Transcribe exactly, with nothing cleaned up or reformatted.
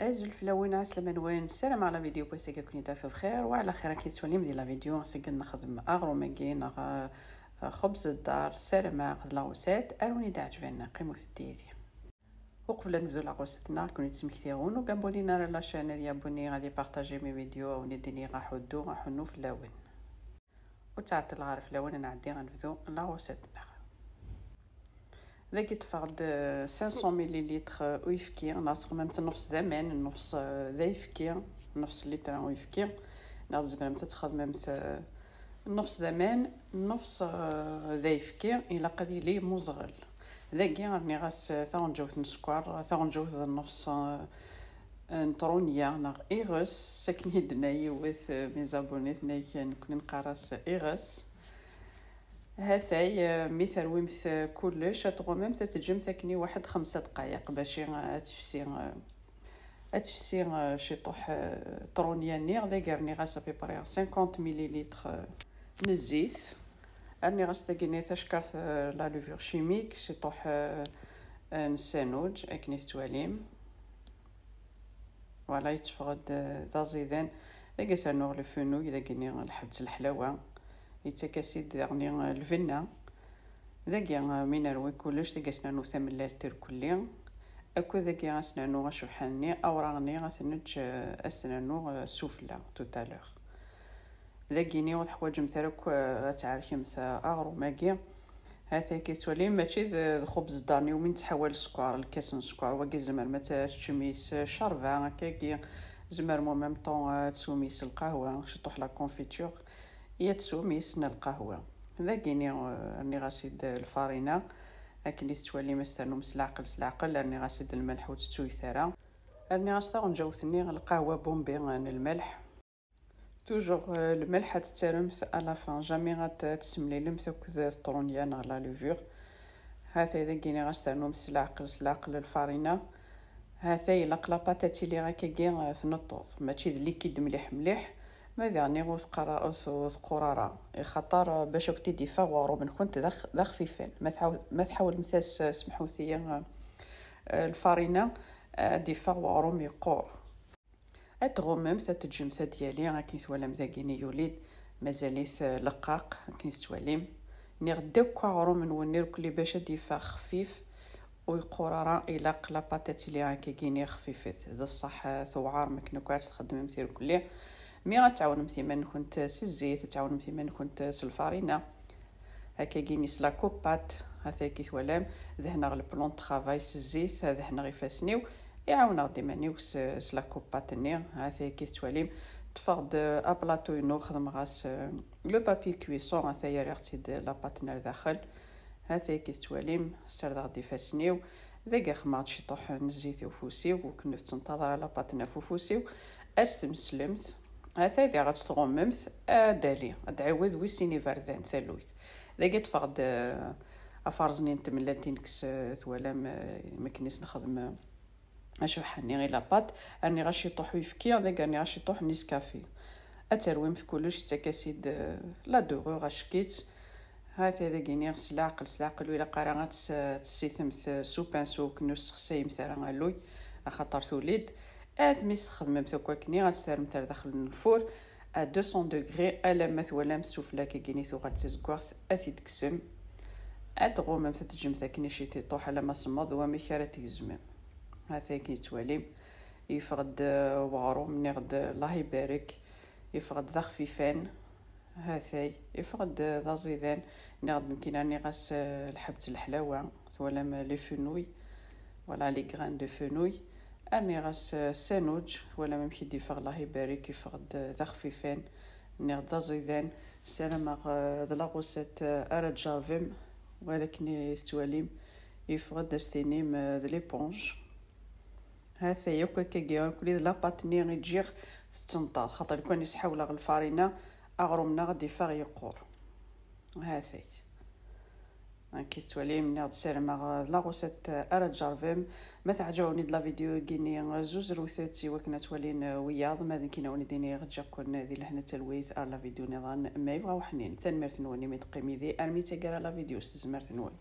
Azul fell-awen, ɛeslama-nwen, ssarameɣ la vidéo n wass-agi ad ken-id-taf bxir, wa ɛla xir. Akken tettwalim di la vidéo, ass-agi ad nexdem aɣrum-agi neɣ, eh, xebz n ddar. Ssarameɣ d la recette ara wen-iɛeǧben, qqimet yid-i. Uqbel ad nebdu la recette-nneɣ, ad ken-id-smektiɣ win ur abonné ara la chaîne, ad yabonné, ad ipartaji mes vidéos, ad wen-d-iniɣ aḥuddu, aḥunnu fell-awen. Ur ttɛeṭṭileɣ ara fell-awen, ad nɛeddi ad nebdu la recette-nneɣ. Dagi ṭṭfeɣ-d cinq cents millilitres uyefki, neɣ teɣmamt nnefs d aman, nnefs, eh, d ayefki, nnefs litra uyefki, neɣ tzemremt ad txedmemt, eh, nnefs d aman, nnefs, eh, d ayefki, ilaq ad yili muẓɣel. Dagi rniɣ-as, eh, taɣenǧawt n sskeṛ, taɣenǧawt d nnefs, eh, n trunya neɣ iɣes, akken i d-tenna yiwet, eh, mes abonnés, tenna-k nekkni neqqar-as iɣes. Hatay, eh, mi terwimt, eh, kullec, ad tɣummemt, ad teǧǧemt akken i waḥed xemsa dqayeq bac i, eh, ad tefsi, eh, ad tefsi, eh, ciṭuḥ, eh, trunya-nni. Dagi rniɣ-as à peu près cinquante millilitres, eh, n zzit. Rniɣ-as tagini tacekkart, eh, la levure chimique, ciṭuḥ, eh, eh, n ssanuǧ, akken i tettwalim. Voilà, yetteffeɣ-d, eh, d aẓidan. Dagi as rnuɣ le fenouil, dagini lḥebs n leḥlawa. Yettak-as-id daɣni, eh, lbenna. Dagi, eh, mi nerwi kullec, dagi as nernu tamellalt irkelli. Akked dagi as nernu acebḥan-nni, awraɣ-nni, ad t-neǧǧ, eh, as t-nernu, eh, sufella, tout à l'heure. Dagini ur teḥwaǧemt ara akk, eh, ad tɛerkemt, eh, aɣrum-agi. Hatay akken tettwalim, mačči d, d xubz ddar-nni umi nettḥawal sskeṛ, lkas n sskeṛ. Wagi tzemrem ad t-, teččem yis ccerba, akkagi tzemrem en même temps, eh, ad teswem yis lqahwa, ciṭuḥ la confiture, i ad teswem yis-s lqahwa. Dagini, eh, rniɣ-as-id lfarina, akken i tettwalim, ad s-ternum s leɛqel, s leɛqel. Rniɣ-as-id lmelḥ, ur tt-ttuyet ara. Rniɣ-as taɣenǧawt-nni lqahwa bombi, eh, n lmelḥ. Toujours, euh, lmelḥ ad tettaremt à la fin, jamais ad t-, ad tessemlilemt akked trunya neɣ la levure. Hatay dagi rniɣ-as ternumt s leɛqel, s leɛqel lfarina. Hatay ilaq la pâte ad tili akkagi, euh, tneṭṭeḍ, mačči d liquide mliḥ mliḥ, ma daɣni ur teqqar-, ur t-, ur teqqur ara, ixaṭer, euh, bac ad kent-id-iffeɣ weɣrum-nkent d ax-, d axfifan. Ma tḥaw-, ma tḥawlemt-as, euh, semḥut-iyi, euh, euh, lfarina, euh, ad d-iffeɣ weɣrum yeqqur. Ad tɣummemt, ad teǧǧemt ad yali, akken twalam dagini yuli-d, mazal-it, eh, leqqaq, akken tettwalim. Niɣ-d akk aɣrum-nwen irkelli bac ad d-yeffeɣ xfif, ur yeqqur ara, ilaq la pâte ad tili akkagini xfifet. D ṣṣeḥ, eh, tewɛer, makken akk ad txeddmemt irkelli. Mi ad tɛawnemt iman-nkent s zzit, ad tɛawnemt iman-nkent s lfarina, akkagini s la coupe pâte, hataki twalam, dehneɣ le plan de travail s zzit, ad dehneɣ ifassen-iw, iɛawen-aɣ-d iman-iw s, s la coupe pâte-nni. Hataki tettwalim, ṭṭfeɣ-d aplaṭu-inu, xedmeɣ-as, euh, le papier cuisson, hataya rriɣ-tt-id la pâte-nni ar daxel. Hataki tettwalim, ssardeɣ-d ifassen-iw, dagi xemmeɣ-d ciṭuḥ n zzit i ufus-iw, ur ken-tettenṭaḍ ara la pâte-nni ɣef ufus-iw, ad tt-tmeslemt, hatay diɣ ad tt-tɣummemt, ad d-ali, ad d-ɛiwed wis sin iberdan, tallunt. Dagi ṭṭfeɣ-d, euh, afarẓ-nni n tmellalt i nekkes, euh, twalam, euh, makken i s-nexdem, euh, acebḥa-nni i la pâte, rniɣ-as ciṭuḥ uyefki, dagi rniɣ-as ciṭuḥ n Nescafé. Ad terwimt kullec, yettak-as-id, euh, la dorure, acek-itt. Hatay dagi niɣ s leɛqel, s leɛqel, ur ilaq ara ad tes-, ad tessitemt, euh, s upinceau, akken ur tessexsayemt ara alluy, axaṭer tuli-d. Ad mi s-txedmemt akk akkenni, ad tt-terremt ar daxel n lfur à deux cents degrés, alamma twalamt sufella akkagini tuɣal d tazeggaɣt, ad t-id-tekksem. Ad tɣummemt, ad teǧǧemt akken i ciṭiṭuḥ alamma semmeḍ, u amek ara tgezmem. Hatay akken tettwalim, yeffeɣ-d, euh, weɣrum, niɣ-d, euh, Allah ibarek, yeffeɣ-d d axfifan. Hatay, yeffeɣ-d d aẓidan, niɣ-d nekkini rniɣ-as, euh, lḥebs n leḥlawa, twalam, euh, les fenouil, voilà, les graines de fenouil. Rniɣ-as, euh, ssanuǧ, twalam amek i d-yeffeɣ, Allah ibarek, yeffeɣ-d d axfifan, niɣ d aẓidan. Ssarameɣ, euh, d la recette, euh, ara tjerrbem, walakin i tettwalim, yeffeɣ-d, ad s-tinim, euh, d l'éponge. Hatay akk akkagi, nekkni d la pâte-nni i ǧǧiɣ tettenṭaḍ, xaṭer lukan i s-ḥawleɣ lfarina, aɣrum-nneɣ ad d-iffeɣ yeqqur. Hatay. Akken tettwalim, nniɣ-d ssarameɣ d la recette ara tjerrbem. Ma teɛǧeb-awen-id la vidéo-agi-nni, zuzrewt-tt i wakken ad twalin wiyaḍ. Ma d nekkini ad wen-id-iniɣ, ǧǧiɣ-ken di lehna d talwit ar la vidéo niḍen ma yebɣa uḥnin. Tanemmirt-nwen imi d-teqqim yid-i armi d taggara la vidéo s tezmert-nwen.